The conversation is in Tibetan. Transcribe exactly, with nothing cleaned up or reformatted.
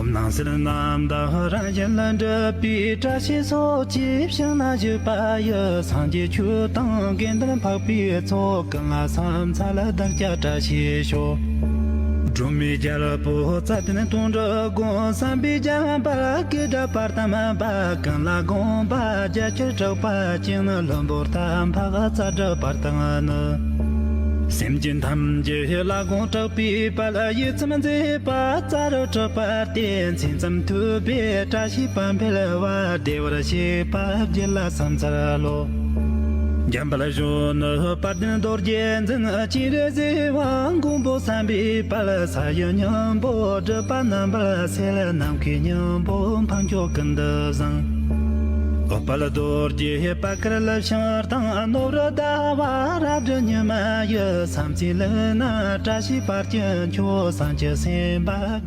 སྣང་སྲིད་རྣམ་དག་རང་བཞིན་ལ་འདྲེས་པའི་བཀྲ་ཤིས་སོགས་ཀྱི་ཞིང་ན་བཞུགས་པ་ཡི། སངས་རྒྱས་ཆོས་དང་དགེ་འདུན་འཕགས་པའི་ཚོགས། ཀུན་ལ་ཕྱག་འཚལ་བདག་ཅག་བཀྲ་ཤིས་ཤོག་སྒྲོལ་མའི་རྒྱལ་པོ་རྩ་བརྟན་དོན་གྲུབ་དགོངས། བསམ་པའི་རྒྱ་མཚོ་བར་གྱི་སྒྲུབ་པར་གདམས་པ། ཀུན་ལ་དགོངས་པ་རྒྱ་ཆེར་གྲགས་པ་ཅན། བློན་པོ་རྟ་ཕག་རྩལ་སྒྲུབ་པར་དང་ནི། སེམས་ཅན་ཐམས་ཅད་ལ་དགོངས་དྲག་པའི་དཔལ། ཡིད་ཙམ་མཛེས་པ་རྩལ་རུ་གྲགས་པར་བརྟེན། མཚན་ཙམ་ཐོས་པས་བཀྲ་ཤིས་པ་འཕེལ་བ། བདེ་བར་གཤེགས་པ་བརྒྱུད་ལ་བསམ་འཚལ་ལོ། འཇམ་དཔལ་གཞོན་ནུ་དཔལ་ལྡན་རྡོ་རྗེ་འཛིན། སྤྱན་རས་གཟིགས་དབང་མགོན་པོ་བསམ་པའི་དཔལ། ས་གཞི་སྙིང་པོ་སྒྲུབ་པ་རྣམ་པར་སེལ། ནམ་མཁའི་སྙིང་པོ་འཕགས་མཆོག་ཀུན་ཏུ་བཟང་། འོད་དཔལ་རྡོ་རྗེ་པད་དཀར་ལི་ཤིང་དང་། ནོར་བུ་ཟླ་བ་རབ་སྒྲ་ཉི་མ་ཡི། ས་མཚན་ལུས་ན་བཀྲ་ཤིས་དཔལ་གྱི་མཆོག་སངས་རྒྱས་སེམས་དཔའ།